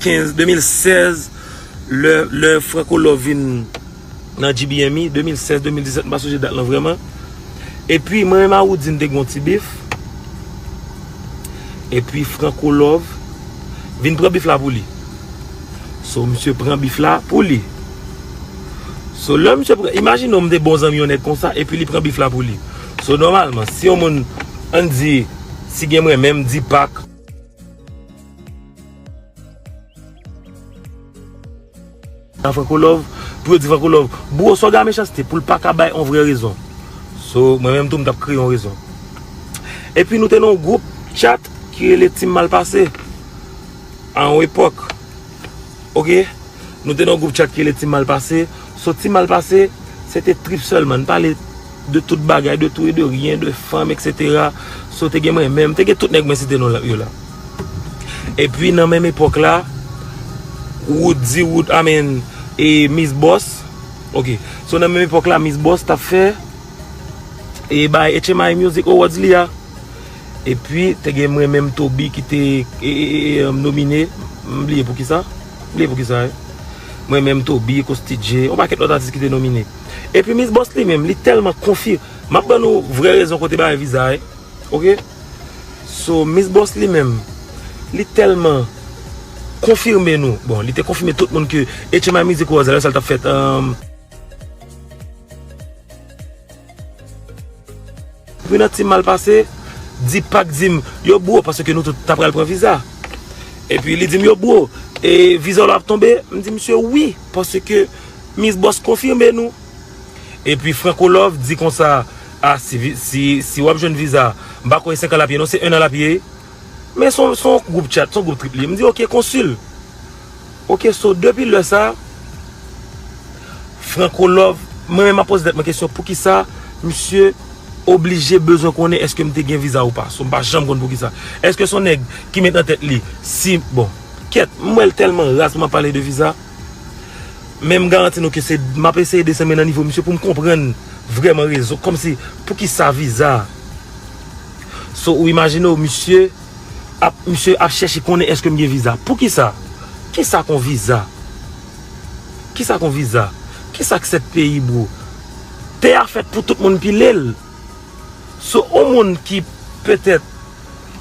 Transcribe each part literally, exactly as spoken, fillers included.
kenz, de mil sèz, lè, lè Franco Love vin nan G B M E, de mil sèz, de mil disèt, m pa sonje dat lan vrèman. Epi, mwen menm a Woody, n te gen yon ti bif. Epi, Franco Love vin pran bif la pou li. So, misye pran bif la pou li. So, lè misye pran, imajine w, m te bon zanmi yon nèg konsa, epi li pran bif la pou li. So, nòmalman, si yon moun, ann di, si gen mwen menm, Deepak, nan Franco Love, pou yo di Franco Love, bro, sa w gen a Mechanste, pou l pa ka bay yon vrè rezon. So, mwen menm tou, m t ap kreye yon rezon. Epi nou te nan yon gwoup chat ki rele Team Malpase. A yon epòk. Oke? Nou te nan yon gwoup chat ki rele Team Malpase. So, Team Malpase, se te trip sèlman. N pale de tout bagay, de tou e de ryen, de fanm, etsetera. So, te gen mwen menm, te gen tout nèg mwen site non yo la. Epi nan menm epòk la, Woody, Wood, I mean, e Miss Boss. Oke. So, nan menm epòk la, Miss Boss t ap fè e bay H M I Music Awards li a. Epi, te gen mwen menm Toby ki te e, e, e, e, nomine. M bliye poukisa. M bliye poukisa, wi. Mwen menm Toby, Costi J, yon pakèt lòt atis ki te nomine. Epi Miss Boss li menm, li tèlman konfi-, m ap ban nou vrè rezon kote bagay viza, wi. Oke? So, Miss Boss li menm, li tèlman konfime nou. Bon, li te konfime tout moun ke H M I Music Awards la, sa l t ap fèt, um, Epi nan Team Malpase, Deepak di m, yo bro, paske nou tout ta pral pran viza. Epi li di m, yo bro, e viza w la ap tonbe? M di misye wi, paske Miss Boss konfime nou. Epi Franco Love di konsa, a, si, vi- si, si w ap jwenn viza, m pa kwè se senk an l ap ye, non, se en an l ap ye. Men se yon, se yon gwoup chat, se yon gwoup trip li ye. M di, oke, konsil. Oke, so, depi lè sa, Franco Love, mwen menm m ap poze tèt mwen kesyon, poukisa misye oblije bezwen konnen èske m te gen viza ou pa? So, m pa janm konn poukisa. Èske se yon nèg ki met nan tèt li, si, bon, kèt, m wè l tèlman raz pou m ap pale de viza. Men m garanti nou ke se, m ap eseye desann mwen nan nivo misye pou m konprann vrèman rezon, kòmsi, poukisa viza? So, ou imajine w, misye ap, misye ap chèche konnen èske m gen viza. Poukisa? Kisa k yon viza? Kisa k yon viza? Kisa k sèt peyi, bro? Tè a fèt pou tout moun pile l. So, yon moun ki petèt,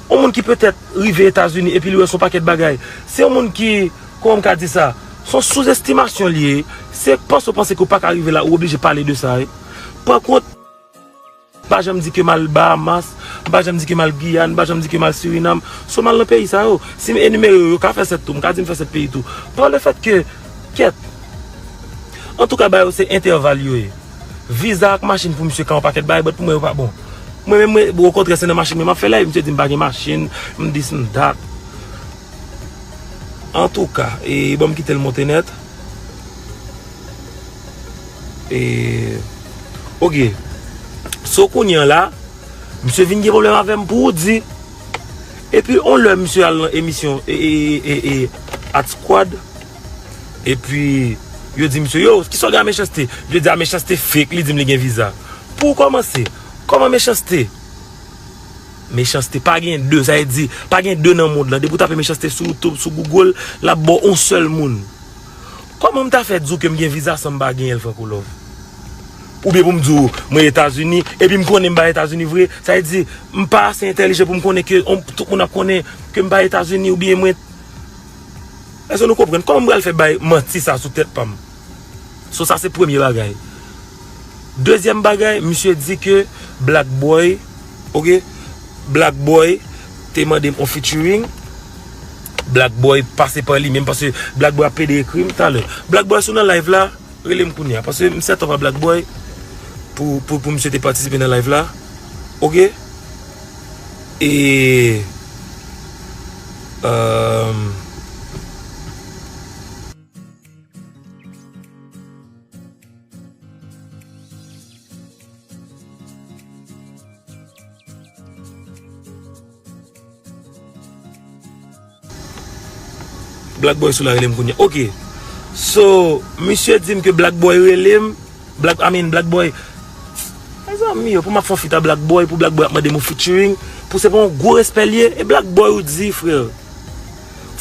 yon moun ki petèt rive Etazini epi li wè se yon pakèt bagay. Se yon moun ki, kòman m ka di sa? Se yon souzestimasyon li ye. Se panse w panse ke w pa ka rive la, ou oblije pale de sa, wi. Pa kont, m pa janm di ke m al Bahamas, m pa janm di ke m al Giyàn, m pa janm di ke m al Sirinam. So m al nan peyi sa yo. Si m enimere yo, yo ka fè sèt tou. M ka di m fè sèt peyi tou. Pa le fèt ke, kèt. Antouka, bagay yo se entèval yo ye. Viza ak machin pou misye ka yon pakèt bagay, but pou mwen yo pa bon. Mwen menm, mwen, okontrè, se nan machin mwen m ap fè live. Misye di m pa gen machin, m dis m dat. Antouka, e, bon, m kite l monte nèt. E, oke. So, kounye a la, misye vin gen pwoblèm avè m pou di. Epi, on lè, misye al nan emisyon, e, e, e, e, Art Squad. Epi, yo di misye, yo, kisa w gen a Mechanste? Yo di a Mechanste fake, li di m li gen viza. Pou w kòmanse, kòman Mechanste? Mechanste pa gen de, sa vle di, pa gen de nan mond lan. Depi w tape Mechanste sou YouTube, sou Google, l ap ba w on sèl moun. Kòman m ta fè di w ke m gen viza san m pa genyen l, Franco Love? Oubyen pou m di w, mwen Etazini, epi m konnen m pa Etazini vre, sa vle di, m pa ase entèlijan pou m konnen ke on, tout moun ap konnen ke m pa Etazini, oubyen mwen, èske nou konprann? Kòman m pral fè bay manti sa sou tèt pa m? So, sa se premye bagay. Dezyèm bagay, misye di ke Black Boy, oke, Black Boy te mande m on featuring. Black Boy pase pa li menm, paske Black Boy ap pede ekri m talè. Black Boy, si w nan live la, rele m kounye a, paske m set up a Black Boy pou, pou, pou misye te patisipe nan live la. Oke? E, euh, Black Boy sou la rele m kounye a. Oke. So, misye di m ke Black Boy rele m. Black, I mean, Black Boy. Mezanmi, yo, pou m ap fè on feat a Black Boy, pou Black Boy ap mande m on featuring, pou se pa yon gwo respè l ye, e Black Boy ou di, frè.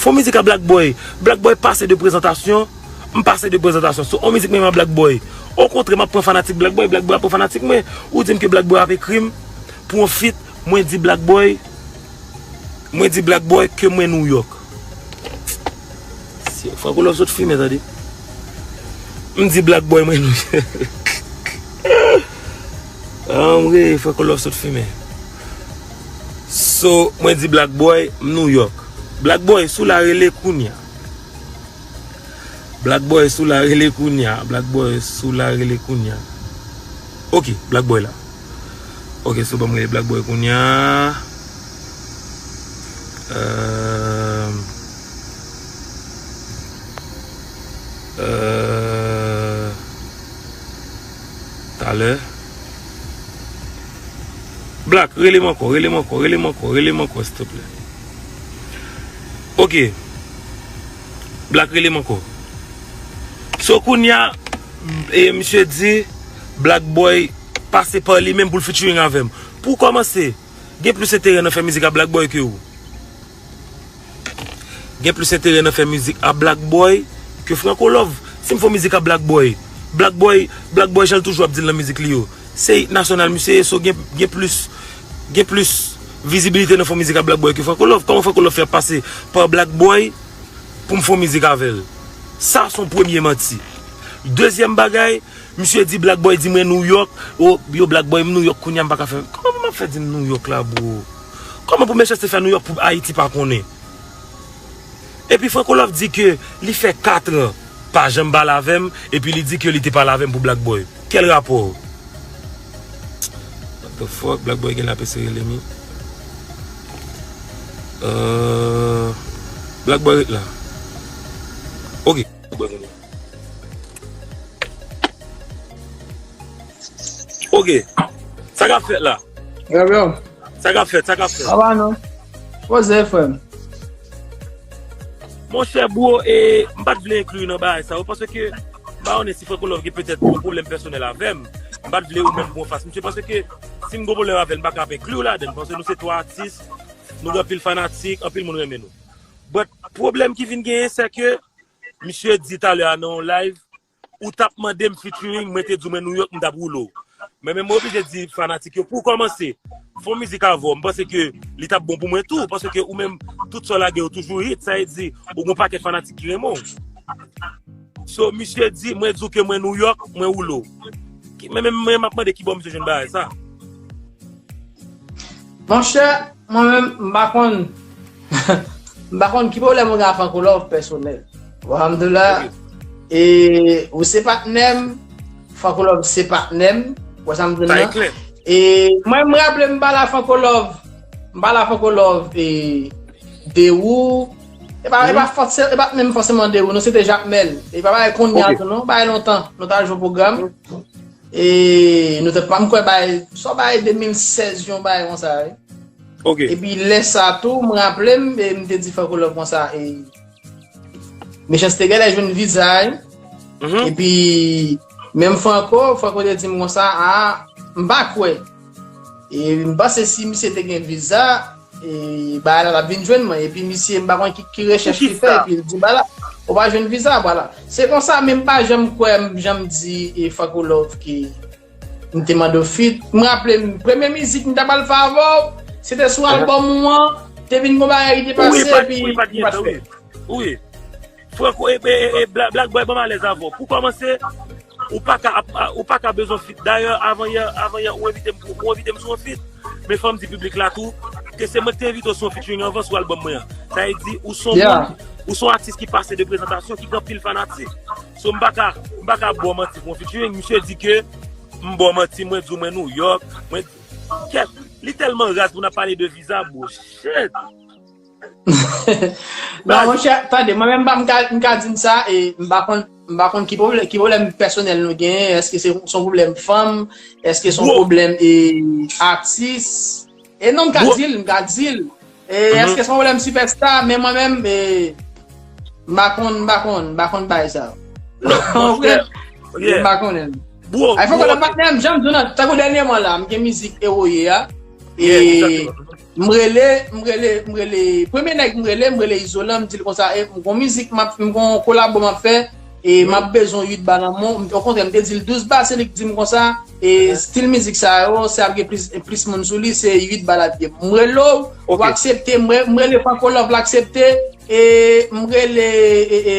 Fò mizik a Black Boy. Black Boy pase de prezantasyon, m pase de prezantasyon. So, on mizik mwen a Black Boy. Okontrè, m ap pran fanatik Black Boy, Black Boy ap pran fanatik mwen. Ou di m ke Black Boy ap ekri m pou on feat, mwen di Black Boy, mwen di Black Boy ke mwen New York. Si Franco Love sot fimen, tande. M di Black Boy, mwen New York. Anmwe, Franco Love sot fimen. So, mwen di Black Boy, m New York. Black Boy, sou la rele kounya. Black Boy, sou la rele kounya. Black Boy, sou la rele kounya. Ok, Black Boy la. Ok, so ban m rele Black Boy kounya. Euh, euh, talè. Black, rele m ankò, rele m ankò, rele m ankò, rele m ankò, silteplè. Ok. Black, rele m ankò. So, kounya, e, misye di, Black Boy pase pa li menm pou l featuring avè m. Pou kòmanse, gen plis enterè nan fè mizik a Black Boy ke ou. Gen plis enterè nan fè mizik a Black Boy ke Franco Love. Si m fè mizik a Black Boy, Black Boy, Black Boy jan l toujou ap di l nan mizik li yo, se it nasyonal misye ye, so gen, gen plis, gen plis vizibilite nan fè mizik a Black Boy ke Franco Love. Kòman Franco Love fè pase pa Black Boy pou m fè mizik avè l? Sa se yon premye manti. Dezyèm bagay, misye di Black Boy di mwen New York. O, yo, Black Boy, m New York kounya, m pa ka fè. Kòman pou m ap fè di m New York la, bro? Kòman pou Mechanste fè New York pou Ayiti pa konnen? Epi Franco Love di ke li fè kat an pa janm pale avè m, epi li di ke li te pale avè m pou Black Boy. Kèl rapò? What the fuck? Black Boy gen la pese rele mi. Euh, Black Boy ret la. Ok. Ok. Sa k ap fèt la? Yo, yo. Sa k ap fèt? Sa k ap fèt? Sa va non? Poze, frè m. Monchè, bro, e, m pa t vle enkli w nan bagay sa yo, paske m pa konnen si Franco Love gen petèt yon pwoblèm pèsonèl avè m. M pa t vle ou menm pran fas misye, paske si m gen pwoblèm avè l, m pa ka ap enkli w ladan l, paske nou se twa atis, nou gen anpil fanatik, anpil moun renmen nou. But, pwoblèm ki vin genyen, se ke misye di talè a nan yon live, ou t ap mande m featuring, mwen te di w mwen New York, m t ap woule w. Men, men mwen oblije di fanatik yo, pou kòmanse, fè yon mizik avè w, m panse ke li t ap bon pou mwen tou, paske ou menm, tout sa w lage yo toujou hit, sa vle di, ou gen yon pakèt fanatik ki renmen w. So, misye di, mwen di w ke mwen New York, mwen woule w. Ki, men, men, men, m ap mande ki bò misye jwenn bagay sa. Monchè, mwen menm, m pa konn, m pa konn ki pwoblèm ou gen ak Franco Love pèsonèl. Alhamdoulilah. Ok. E ou se patnè m, Franco Love se patnè m. Ou wè sa m di w nan? Sa e klè. E mwen, m raple m pale a Franco Love. M pale a Franco Love e de ou. E pa, e pa fòse-, e pa menm fòseman de ou, non, se te Jakmèl. E pa bagay kounye a tou, non, bagay lontan. Nou t al jwe pwogram. E nou te pa m kwè bay, sa bay de mil sèz yon bay konsa, wi. Ok. Epi lè sa tou, m raple m, e m te di Franco Love konsa, e Mechanste genlè jwenn viza, wi. Mhm. Epi menm Franco, Franco te di m konsa, a, m pa kwè. E m panse si misye te gen viza, e bagay la t ap vin jwenn mwen. Epi misye, m pa konn ki, ki rechèch li fè, epi l di bagay la, ou pa jwenn viza, vwala. Se konsa, men m pa janm kwè, m janm di, e Franco Love ki m te mande w feat. M raple m, premye mizik m ta pral fè avè w, se te sou albòm ou an, te vin gon bagay ki te pase, epi li pa t fèt. Wi. Franco, e, e, e, e, Black, Black Boy ban m alèz avè w. Pou kòmanse, ou pa ka ap, ou pa ka bezwen feat. Dayè, avan yè, avan yè, ou envite m, ou envite m sou yon feat. Men fò m di piblik la tou, ke se mwen ki te envite w sou yon featuring anvan sou albòm mwen an. Sa vle di, ou se yon moun, ou se yon atis ki pase de prezantasyon, ki gen anpil fanatik. So, m pa ka, m pa ka ba w manti pou yon featuring. Misye di ke m ba w manti, mwen di w mwen New York, mwen, kèt, li tèlman raz pou n ap pale de viza, bro. Shit! Non, monchè, tande, mwen menm, m pa, m ka, m ka di n sa, e m pa konn, m pa konn ki pwoblè-, ki pwoblèm pèsonèl nou genyen, èske se, se yon pwoblèm fanm, èske se yon pwoblèm, e, atis, e non, m ka di l, m ka di l, e, èske se yon pwoblèm sipèsta, men mwen menm, e, m pa konn, m pa konn, m pa konn bay sa. Non, monchè, m pa konnen. Bro, ay, fò konnen patnè m, jan m di w nan, tankou dènyèman la, m gen mizik Ewoye a, e, M rele, m rele, m rele, premye nèg m rele, m rele Izolan, m di l konsa, e, m gon mizik, m ap, m gon kolabo m ap fè, e m ap bezwen uit ba nan men w. Okontrè, m te di l douz ba, se li k di m konsa, e stil mizik sa yo, se ap gen plis, plis moun sou li, se uit ba l ap ye. M rele w, ou aksepte, m re-, m rele Franco Love, l aksepte, e m rele, e, e,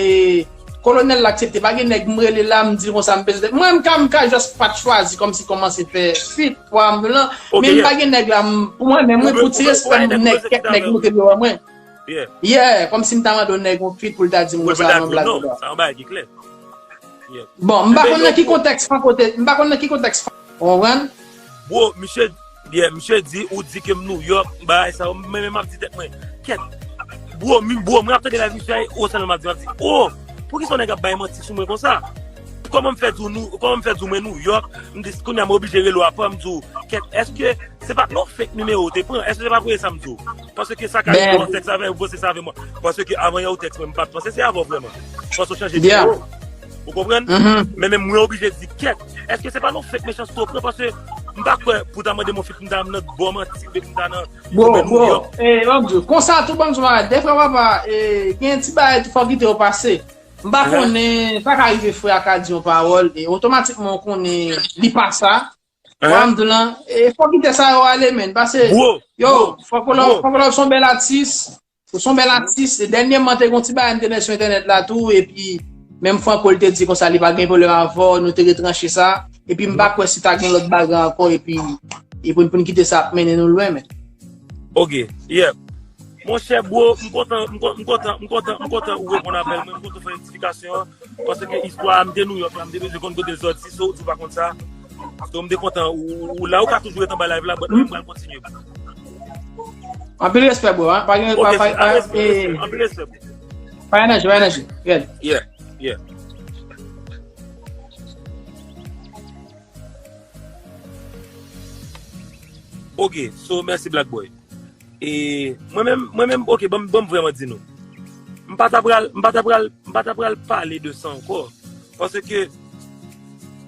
Kolonèl la aksepte, pa gen nèg m rele la, m di l konsa m bezwen. Mwen, m ka, m ka just pa t chwazi kòmsi kòmanse fè feat, pwa m lan. Men m pa gen nèg la, m, pou mwen menm, wi, pou ti respè m, nèg, kèk nèg monte devan mwen. Yeah, kòmsi m ta mande yon nèg yon feat pou l ta di m konsa, non, Black Boy. Sa yon bagay ki klè. Bon, m pa konn nan ki kontèks Franco te, m pa konn nan ki kontèks Franco, ou konprann? Bro, misye, yeah, misye di, ou di ke m Nouyòk, bagay sa yo, men, men m ap di tèt mwen, kèt, bro, mi, bro, mwen ap tande live misye a, o sèlman m ap di, m ap di, o, poukisa yon nèg ap bay manti sou mwen konsa? Kòman m fè di w nou, kòman m fè di w mwen Nouyòk, m di, kounye a m oblije rele w apre, m di w, kèt, èske se pa t yon fake nimewo ou te pran? Èske se pa vre sa m di w? Paske sa ka rive yon tèks avè ou, poste sa avè mwen. Paske avan yè ou tèks mwen, m pa t panse se avè w vrèman. Paske w chanje nimewo. Ou konprann? Men menm mwen oblije di, kèt, èske se pa yon fake mechanste ou pran? Paske m pa kwè pou ta mande m yon feat, m ta nan bò manti, m ta nan Bro, bro, e, ban m di w, konsa tou, ban m di w, bagay, dèfwa, papa, e, gen ti bagay tou fò kite yo pase. M pa konnen, sa ka rive frè a ka di yon pawòl, e otomatikman w konnen li pa sa. Pwa m di w lan, e, fò kite sa yo ale, men, pase, yo, Franco Love, Franco Love se yon bèl atis. Ou se yon bèl atis. E dènyèman, te gen yon ti bagay m te lè sou entènèt la tou. Epi, menm Franco, li te di konsa, li pa gen pwoblèm avè w, nou te retranche sa. Epi, m pa kwè si ta gen lòt bagay ankò. Epi, e pou, pou n kite sa ap mennen nou lwen, men. Ok, yeah. Monchè, bro, m kontan, m kon-, m kontan, m kontan, m kontan ou reponn apèl mwen, m kontan ou fè rèktifikasyon an. Paske istwa a, m te Nouyòk la, m te bezwen konn kote l sòti, so ou di w pa konn sa. So, m te kontan, ou, ou la, ou ka toujou ret anba live la, but mwen, m pral kontinye. Anpil respè, bro, hein. Pa gen, pa, pa, pa, anpil respè, anpil respè, bro. Pa gen danje, pa gen danje. Red. Yeah, yeah. Ok, so, mèsi, Black Boy. E mwen menm, mwen menm, ok, ban m, ban m vrèman di nou. M pa ta pral, m pa ta pral, m pa ta pral pale de sa ankò. Paske,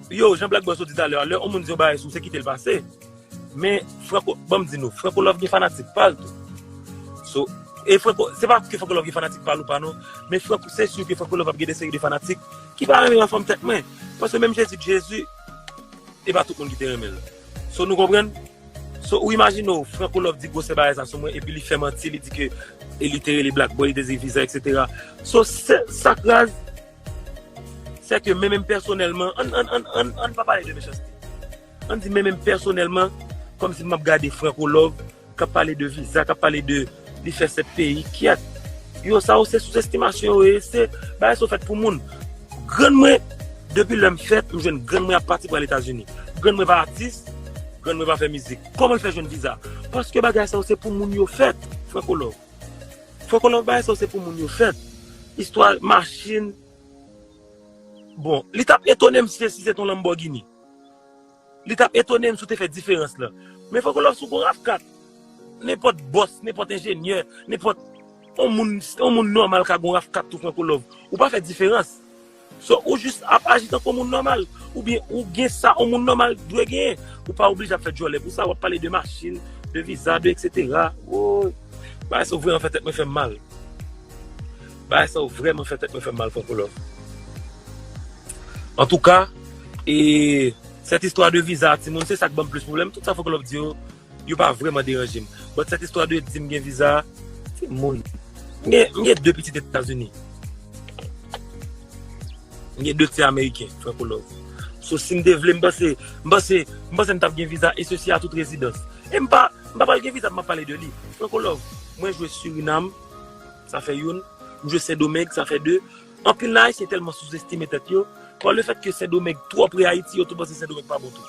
yo, jan Black Boy sot di talè a, lè yon moun di yon bagay sou, se kite l pase. Men, Franco, ban m di nou, Franco Love gen fanatik pa l tou. So, e Franco, se pa ke Franco Love gen fanatik pa l ou pa non, men Franco, se si ke Franco Love ap gen de seri de fanatik ki pa renmen anfòm tèt mwen. Paske menm Jezi, Jezi, e pa tout moun ki te renmen l. So, nou konprann? So, ou imajine w, Franco Love di gwosè bagay sa sou mwen, epi li fè manti, li di ke, e li te rele Black Boy, li te di viza, et cetera. So, se, sa k raz, se ke men menm pèsonèlman, ann, ann, ann, ann, ann pa pale de mechanste. Ann di men menm pèsonèlman, kòmsi m ap gade Franco Love, k ap pale de viza, k ap pale de li fè sèt peyi, kyèt. Yo, sa yo se souzestimasyon yo ye, se bagay sa yo fèt pou moun. Grann mwen, depi lè m fèt, m jwenn grann mwen ap pati pral Etazini. Grann mwen pa atis, grann mwen pa fè mizik. Kòman l fè jwenn viza? Paske bagay sa yo se pou moun yo fèt, Franco Love. Franco Love, bagay sa yo se pou moun yo fèt. Istwa machin. Bon, li t ap etone m si, si se t yon Lamborghini. Li t ap etone m si w te fè diferans lan. Men Franco Love, si w gon RAV kat, nenpòt bòs, nenpòt enjenyè, nenpòt yon moun, yon moun nòmal ka gon RAV kat tou, Franco Love. Ou pa fè diferans. So, ou jis ap aji tankou yon moun nòmal. Oubyen ou gen sa yon moun nòmal dwe genyen. Ou pa oblije ap fè djòlè pou sa, w ap pale de machin, de viza, de et cetera. Woy. Bagay sa yo vrèman fè tèt mwen fè m mal. Bagay sa yo vrèman fè tèt mwen fè m mal, Franco Love. Antouka, e, sèt istwa de viza a timoun, se sa k ban m plis pwoblèm. Tout sa Franco Love di yo, yo pa vrèman deranje m. But sèt istwa de di m gen viza, timoun. M gen, m gen de pitit Etazini. M gen de ti Ameriken, Franco Love. So, si m te vle, m panse, m panse, m panse m t ap gen viza, e sesi a tout rezidans. E m pa, m pa pral gen viza, m ap pale de li. Franco Love, mwen jwe Surinam, sa fè youn. M jwe Sendomeng, sa fè de. Anpil nan Ayisyen tèlman souzestime tèt yo, pa lefèt ke Sendomeng twò pre Ayiti, yo tou panse Sendomeng pa bon tou.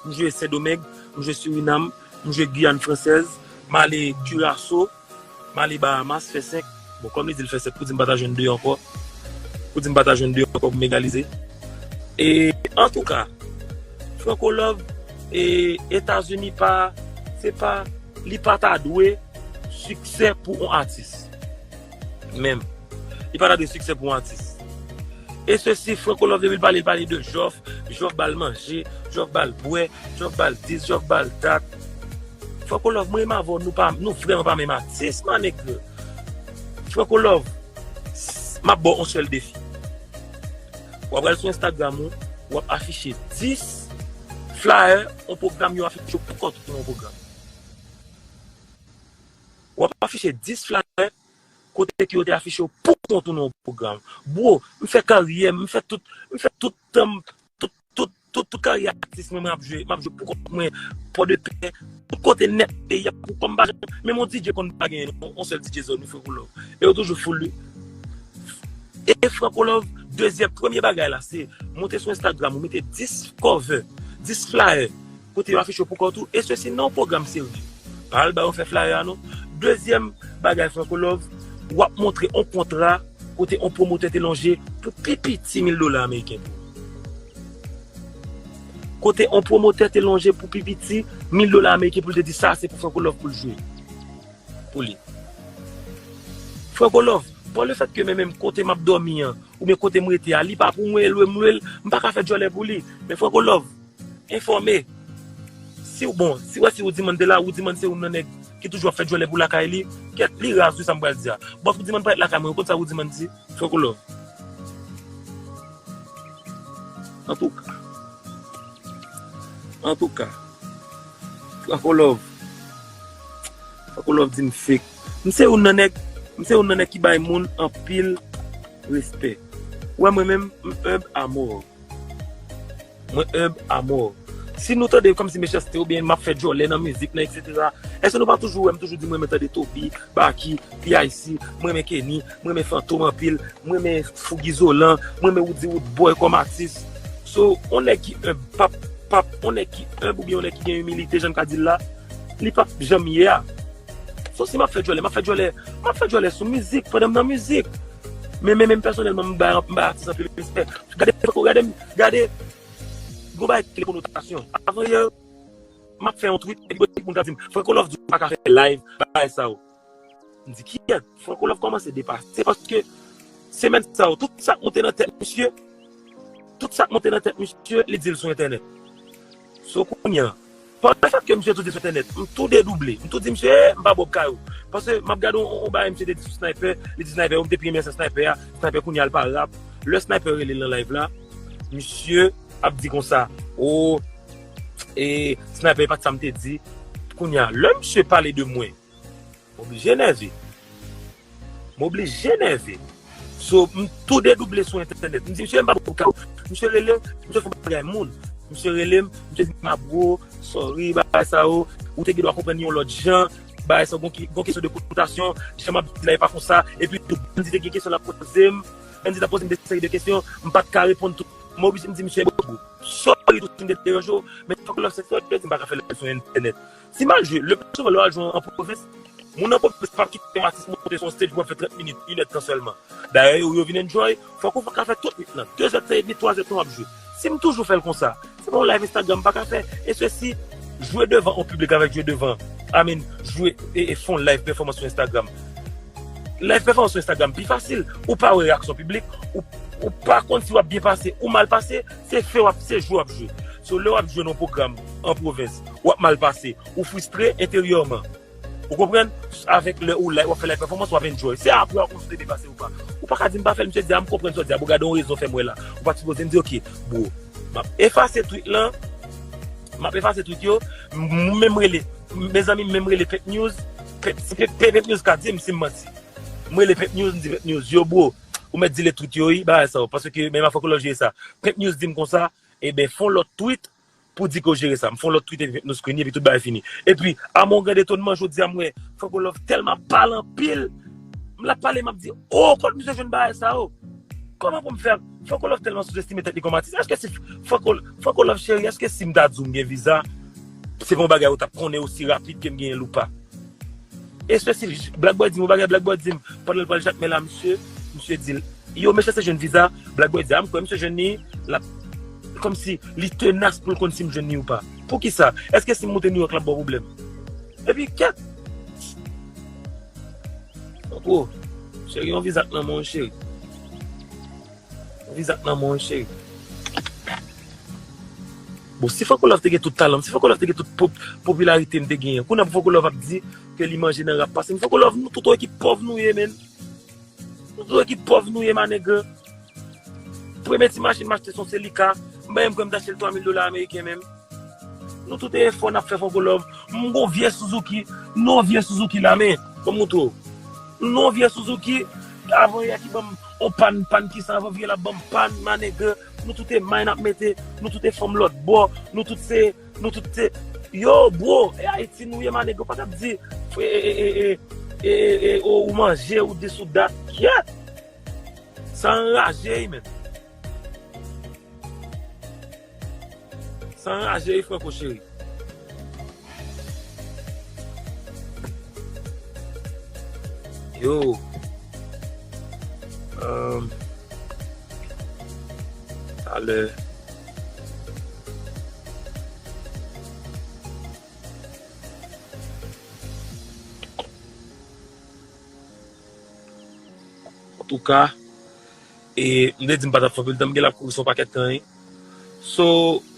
M jwe Sendomeng, m jwe Surinam, m jwe Giyàn Fransèz, m ale Kiraso, m ale Bahamas, fè senk. Bon, kòm li di l fè sèt, pou di m pa ta jwenn de ankò. Pou di m pa ta jwenn de ankò pou m egalize. E, antouka, Franco Love, e, Etazini pa, se pa, li pa ta dwe siksè pou yon atis. Menm. Li pa ta dwe siksè pou yon atis. E sesi, Franco Love, depi l pale, l pale de Jòf, Jòf ba l manje, Jòf ba l bwè, Jòf ba l dis, Jòf ba l dat. Franco Love, mwen menm avè w, nou pa, nou vrèman pa menm atis, man, nèg. Franco Love, s- m ap ba w yon sèl defi. W ap al sou Instagram ou, w ap afiche dis flyer yon pwogram yo afiche w pou kont ou nan yon pwogram. W ap afiche dis flyer kote ke yo te afiche w pou kont ou nan yon pwogram. Bro, m fè karyè m, m fè tout, m fè tout tan m, tout, tout, tout, tout karyè atis mwen, mwen ap jwe, m ap jwe pou kont mwen, Pòdepè, tout kote nèt peyi a, pou kont m pa janm, menm yon D J konn pa genyen, non, yon sèl D J zòn, wi, Franco Love. E yo toujou full, wi. E Franco Love, dezyèm, premye bagay la, se monte sou Instagram ou, mete dis cover, dis flyer, kote yo afiche w pou kont ou, e sesi nan yon pwogram serye. Pa al ba yo fè flyer a, non. Dezyèm bagay, Franco Love, w ap montre yon kontra kote yon pwomotè te lonje pou pi piti mil dola ameriken pou ou. Kote yon pwomotè te lonje pou pi piti mil dola ameriken pou l te di sa se pou Franco Love pou l jwe. Pou li. Franco Love, pa le fèt ke menm, menm kote m ap dòmi an, oubyen kote m rete a, li pa pou mwen, lwe m lwe l, m pa ka fè djòlè pou li. Men Franco Love, enfòme. Si w bon, si w wè si Woodyman te la, Woodyman se youn nan nèg ki toujou ap fè djòlè pou lakay li. Kèt, li raz wi sa m pral di a. Bòs Woodyman pa ret lakay mwen, ou konn sa Woodyman di? Franco Love. Antouka. Antouka. Franco Love. Franco Love di m fake. M se youn nan nèg, m se youn nan nèg ki bay moun anpil respè. Ou wè mwen menm, m humble à mort. Mwen humble à mort. Si nou tande kòmsi mechanste oubyen m ap fè djòlè nan mizik nan, etsetera, èske nou pa toujou wè m toujou di m renmen tande Toby, Baky, P I C, m renmen Kenny, m renmen Fantom anpil, m renmen Fougi Zolan, m renmen Roody Roodboy kòm atis. So, yon nèg ki humble, p ap, p ap, yon nèg ki humble oubyen yon nèg ki gen imilite, jan m ka di l la, li p ap janm ye a. So, si m ap fè djòlè, m ap fè djòlè, m ap fè djòlè sou mizik, pandan m nan mizik. Men, men, men pèsonèlman, m bay, m bay atis anpil respè. Gade, gade, gade, gon bagay ki rele konotasyon. Avan yè, m ap fè yon tweet, epi gon moun ka di m, Franco Love di w pa ka fè live, bagay sa yo. M di, kiyèt? Franco Love kòmanse depase, paske semèn sa yo, tout sa k monte nan tèt misye, tout sa k monte nan tèt misye, li di l sou entènèt. So, kounye a, pa le fèt ke misye tou di sou entènèt, m tou dedouble, m tou di misye, "Eh, m pa Bob Kayou." Paske m ap gade yon, yon bagay misye te di sou Sniper, li di Sniper, "Oh, m te pi renmen sa Sniper a, Sniper kounye a l pa rap." Lè Sniper rele l nan live la, misye ap di konsa, "Oh, e Sniper, e pa t sa m te di." Kounye a, lè misye pale de mwen, m oblije nève. M oblije nève. So, m tou dedouble sou entènèt. M di, "Misye, m pa Bob Kayou." Misye rele m, misye fè bagay moun. Misye rele m, misye di m, "Ah, bro, sorry, bagay sa yo. Ou te gen dwa konprann yon lòt jan. Bagay sa yo, gon ki, gon kesyon de konotasyon. Jan m ap di la, e pa konsa." Epi tou, Bandi te gen kesyon l ap poze m. Bandi t ap poze m de seri de kesyon. M pa t ka reponn tout. M oblije m di, "Misye, bro, sorry, tou si m te deranje w. Men fòk lòt se sòt, m pa ka fè lè sou entènèt." Si m al jwe, le pli souvan lè w al jwe an pwovens, moun an pwovens p ap kite yon atis monte sou yon stage pou w ap fè trant minit, inèdtan sèlman. Dayè, yo, yo vin enjoy, fòk ou ka fè tout nwit lan, de zè tan edmi, twa zè tan w ap jwe. Si m toujou fè l konsa, se pa yon live Instagram m pa ka fè. E sesi, jwe devan yon piblik avèk jwe devan, I mean, jwe e, e fè yon live pèfòmans sou Instagram. Live pèfòmans sou Instagram pi fasil. Ou pa wè reyaksyon piblik, ou, ou pa konn si w ap byen pase ou mal pase, se fè w ap, se jwe w ap jwe. So, lè w ap jwe nan yon pwogram an pwovens, w ap mal pase, ou fristre enteryèman. Ou konprann? Avèk lè ou live, w ap fè live pèfòmans, w ap enjoy. Se apre w ap konn si w te byen pase ou pa. Ou pa ka di m pa fè l, misye di, "Ah, m konprann sa w di a, bon, gade yon rezon fè m wè la." Ou pa t sipoze m di, "Ok, bro, m ap efase tweet lan, m ap efase tweet yo, m, m menm rele, mezanmi, m menm rele Pep News, Pep, si Pep, Pep, Pep News ka di m si m manti." M rele Pep News, m di Pep News, "Yo, bro, ou mèt delete tweet yo, wi, bagay sa yo, paske menm afè ke lòt jere sa." Pep News di m konsa, "Eben, fè yon lòt tweet pou di ke w jere sa." M fè yon lòt tweet epi nou screen li, epi tout bagay fini. Epi, a mon grand etonman, jodi a m wè Franco Love tèlman ap pale anpil. M la pale, m ap di, "Oh, kot misye jwenn bagay sa yo? Kòman pou m fè?" Franco Love tèlman souzestime tèt li kòm atis. Èske si Franco, Franco Love cheri, èske si m ta di w m gen viza, se pa yon bagay ou t ap konnen osi rapid ke m genyen l ou pa? Espesifik, Black Boy di m yon bagay, Black Boy di m, pandan l pral Jakmèl la, misye, misye di l, yo, mechanste jwenn viza, Black Boy di, a, m kwè misye jwenn li, l ap, kòmsi, li tenas pou l konn si m jwenn li ou pa. Poukisa? Èske si m moute Nouyòk, l ap ba w pwoblèm? Epi, kèt! Poko, cheri, yon viza k nan men w, cheri. Yon viza k nan men w, cheri. Bon, si Franco Love te gen tout talan m, si Franco Love te gen tout pop-, popilarite m te genyen, kounye a pou Franco Love ap di ke li manje nan rap pase m. Franco Love, nou tout yon ekip pòv nou ye, menn. Nou tout yon ekip pòv nou ye, ma nègre. Premye ti machin m achte se yon Celica. M pa menm kwè m t achte l twa mil dola ameriken menm. Nou tout e efò n ap fè Franco Love. M gon vye Suzuki. Nou yon vye Suzuki la, men. Ban m montre w. Nou yon vye Suzuki. Avan yè ki ban m on pàn, pàn ki san avan vye la ban m pàn, ma nègre. Nou tout e may n ap mete. Nou tout e fanm lòt bò. Nou tout se, nou tout se. Yo, bro, e Ayiti nou ye, ma nègre. Ou pa t ap di, e, e, e, e, e, e, e, ou, ou manje, ou dis, ou dat. Kyèt! Sa anraje wi, menn. Sa anraje wi, Franco cheri. Yo. Um, talè. Antouka, e, m te di m pa t ap fè anpil tan, m gen l ap kouri sou yon pakèt tan, wi. So,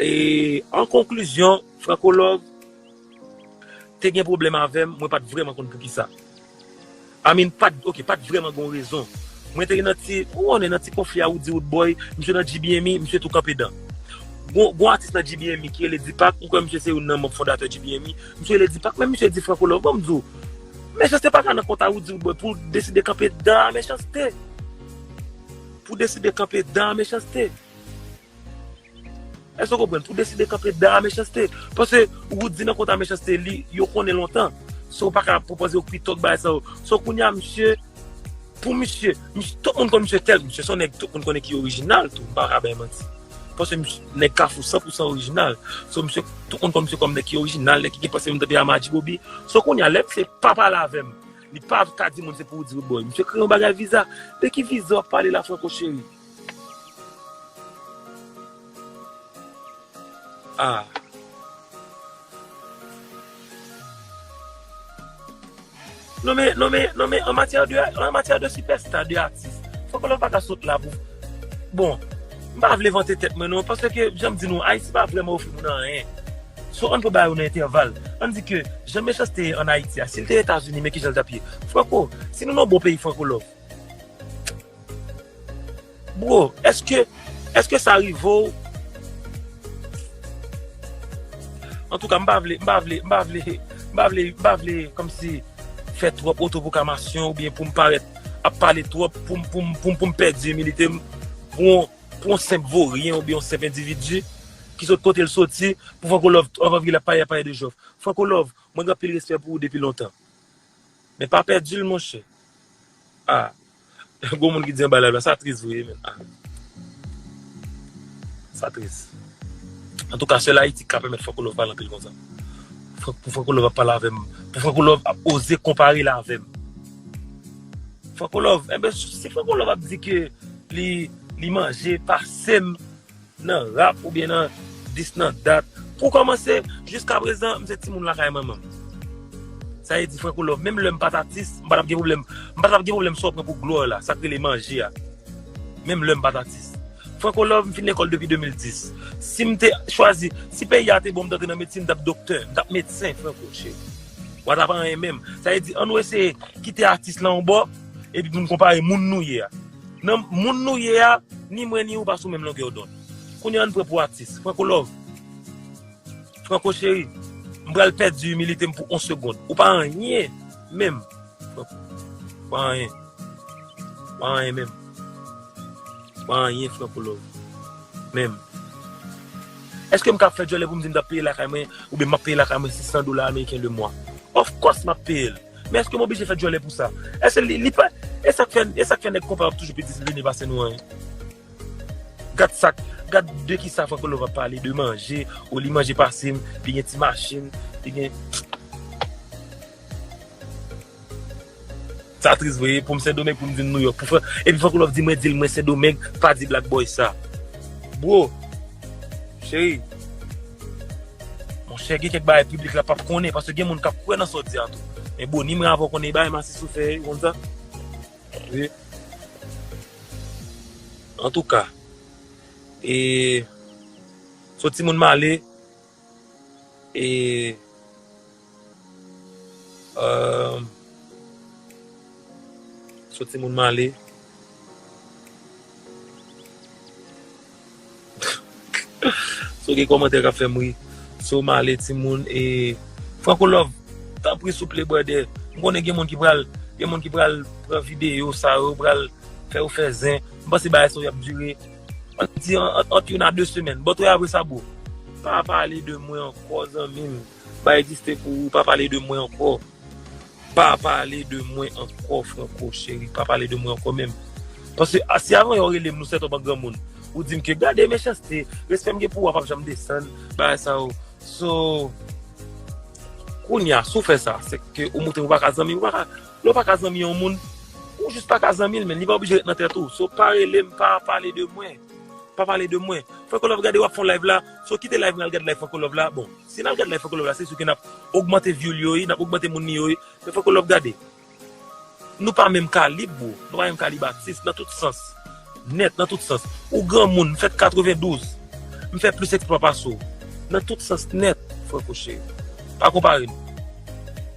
e, an konklizyon, Franco Love te gen pwoblèm avè m, mwen pa t vrèman konn poukisa. I mean, pa t, ok, pa t vrèman gen yon rezon. Mwen te nan ti, ou konnen, nan ti konfli a Roody Roodboy, misye nan G B M E, misye tou kanpe dan. Gon, gon atis nan G B M E ki rele Deepak, m kwè misye se youn nan manm fondatè G B M E, misye rele Deepak, men misye di Franco Love, ban m di w, Mechanste pa ka nan kont a Roody Roodboy pou w deside kanpe dan a Mechanste. Pou w deside kanpe dan a Mechanste. Èske w konprann? Pou w deside kanpe dan a Mechanste. Paske Roody nan kont a Mechanste, li, yo konnen lontan. So, ou pa ka pwopoze yo kwi tòk bagay sa yo. So, kounye a, misye, pou misye, misye, tout moun konn misye tèl, misye se yon nèg tout moun konnen ki orijinal tou, m pa ka bay manti. Paske misye, nèg Kafou san pou san orijinal. So, misye, tout moun konn misye kòm nèg ki orijinal, nèg ki gen panse menm jan a Margie Bobby. So, kounye a, lè misye pa pale avè m, li pa ka di moun se pou Roody Roodboy. Misye kreye yon bagay viza. De ki viza w ap pale la, Franco cheri? Ah. Non men, non men, non men, an matyè de, an matyè de sipèsta, de atis, Franco Love pa ka sot la pou, bon, m pa vle vante tèt mwen non, paske, jan m di nou, Ayiti pa vrèman ofri moun anyen. So, ann pran bagay yo nan entèval. Ann di ke jan Mechanste ye ann Ayiti a, si l te Etazini, men kijan l t ap ye? Franco, si nou nan yon bon peyi, Franco Love, bro, èske, èske sa rive w? Antouka, m pa vle, m pa vle, m pa vle, m pa vle, m pa vle kòmsi fè twòp otopwoklamasyon oubyen pou m parèt ap pale twòp, pou m, pou m, pou m, pou m pèdi imilite m pou yon, pou yon senp voryen oubyen yon senp endividi ki sot kote l soti, pou Franco Love, anvan vye l ap pale, ap pale de jòf. Franco Love, mwen gen anpil respè pou ou depi lontan. Men pa pèdi l, monchè. Ah. Gon moun ki di anba live la, sa tris vre, men. Ah. Sa tris. Antouka, sèl Ayiti k ka pèmèt Franco Love pale anpil konsa. Fran-, pou Franco Love ap pale avè m, pou Franco Love ap oze konpare l avè m. Franco Love, enben, si Franco Love ap di ke li, li manje pase m, nan rap oubyen nan dis nan dat. Pou kòmanse, jiskaprezan, m se timoun lakay manman m. Sa vle di Franco Love, menm lè m pa t atis, m pa t ap gen pwoblèm, m pa t ap gen pwoblèm sa w pran pou glwa la, sa k rele manje a. Menm lè m pa t atis. Franco Love, m fin lekòl depi de mil dis. Si m te chwazi, si peyi a te bon, m t antre nan medsin, m t ap doktè, m t ap medsen, Franco, cheri. W a t ap anyen menm. Sa vle di, ann nou eseye kite atis lan yon bò, epi pou n konpare moun nou ye a. Nan moun nou ye a, ni mwen ni ou pa sou menm longè dond. Kounye a ann pran pou atis. Franco Love. Franco cheri, m pral pèdi imilite m pou yon segonn. Ou pa anyen menm. Franco. Ou pa anyen. Ou pa anyen menm. Ou pa anyen, Franco Love. Menm. Èske m ka fè djòlè pou m di m t ap peye lakay mwen, oubyen m ap peye lakay mwen sis san dola ameriken le mwa? Of course m ap peye l. Men èske m oblije fè djòlè pou sa? Èske li, li pa, e sa k fè, e sa k fè nèg konpa yo ap toujou pi disipline pase nou an? Gad sa, gad de ki sa Franco Love ap pale, de manje, o li manje pase m, li gen ti machin, li gen. Sa tris vre, pou m Sendomeng, pou m vin Nouyòk. Pou Fran-, epi Franco Love di mwen, di l mwen Sendomeng, pa di Black Boy sa. Bro, cheri, monchè, gen kèk bagay piblik la p ap konnen, paske gen moun k ap kwè nan sa w di a tou. Men Boni, mwen avè w konnen bagay m asis ou fè, ou konn sa? Wi. Antouka, e, soti moun m ale, E, euh, so timoun m ale. So gen kòmantè k ap fè m ri. So m ale timoun e Franco Love, tanpri souple brother. M konnen gen moun ki pral, gen moun ki pral pran videyo sa yo, pral fè yo fè zen. M panse bagay sa yo ap dire, ann di an- ant youn a de semèn. But wè apre sa bro, pa pale de mwen ankò zanmi m. Pa egziste pou ou, pa pale de mwen ankò. Pa pale de mwen ankò Franco cheri, pa pale de mwen ankò menm. Paske a- si avan yè w rele m nou sèt an granmoun, ou di m ke gade mechanste, respè m gen pou ou a p ap janm desann, bagay sa yo. So, kounye a, si w fè sa, se ke ou montre ou pa ka zanmi, ou pa ka, lè w pa ka zanmi yon moun, ou jis pa ka zanmi l, men li pa oblije ret nan tèt ou. So, pa rele m, pa pale de mwen. Pa pale de mwen. Franco Love gade w ap fè yon live la, so kite live m al gade live Franco Love la. Bon, si n al gade live Franco Love la, se si ke n ap ogmante view li yo wi, n ap ogmante moun li yo wi. Men Franco Love gade. Nou pa menm kalib, bro. Nou pa menm kalib atis nan tout sans. Nèt, nan tout sans. Ou granmoun, m fèt katrevendouz. M fè plis eksplwa pase w. Nan tout sans nèt, Franco cheri. Pa konpare nou.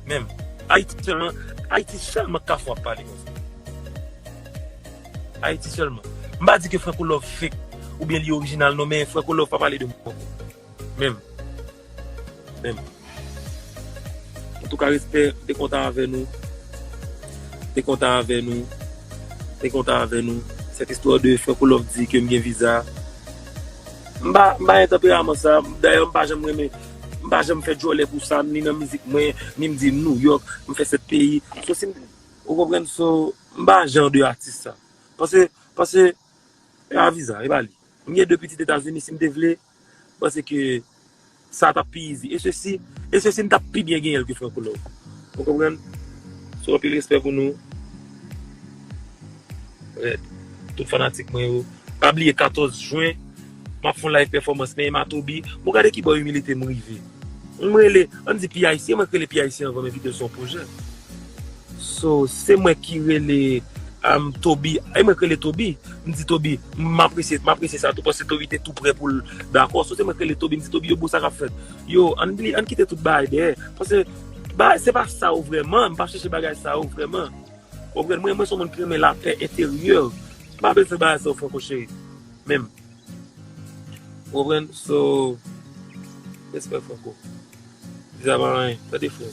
Menm. Ayiti sèlman, Ayiti sèlman k ka fè w ap pale konsa. Ayiti sèlman. M pa di ke Franco Love fake oubyen li orijinal non, men Franco Love pa pale de mwen ankò. Menm. Menm. Antouka, respè, m te kontan avè nou. M te kontan avè nou. M te kontan avè nou. Cette histoire de Franco Love di ke m gen viza. M pa, m pa gen tanperaman sa. Dayè, m pa janm renmen, m pa janm fè djòlè pou sa, ni nan mizik mwen, ni m di New York, m fè sèt peyi. So, si m, ou konprann? So, m pa jan de atis sa. Paske, paske, e pa viza, e pa li. M gen de pitit Etazini, si m te vle, m panse ke sa t ap pi izi. E sesi, e sesi m t ap pi byen genyen l ke Franco Love. Ou konprann? So, anpil respè pou nou. Rèd. Tout fanatik mwen yo. Pa bliye katòz jen, m ap fè yon live pèfòmans nan Emma Toby. Bon, gade ki bò imilite m rive. M rele, ann di P I C, mwen k rele P I C anvan m envite l sou yon pwojè. So, se mwen ki rele, um, Toby. E mwen k rele Toby. M di Toby, m apresye, m apresye sa tou, paske Toby te tou prè pou l dakò. So, se mwen k rele Toby, m di Toby, yo, bon, sa k ap fèt? Yo, ann bliye, ann kite tout bagay dèyè. Paske, bagay, se pa sa yo vrèman, m pa chèche bagay sa yo vrèman. Ou konprann? Mwen, mwen se yon moun ki renmen lapè enteryè. M pa bezwen bagay sa yo, Franco cheri. Menm. Ou konprann? So, respè Franco. Viza pa anyen. Tande frè.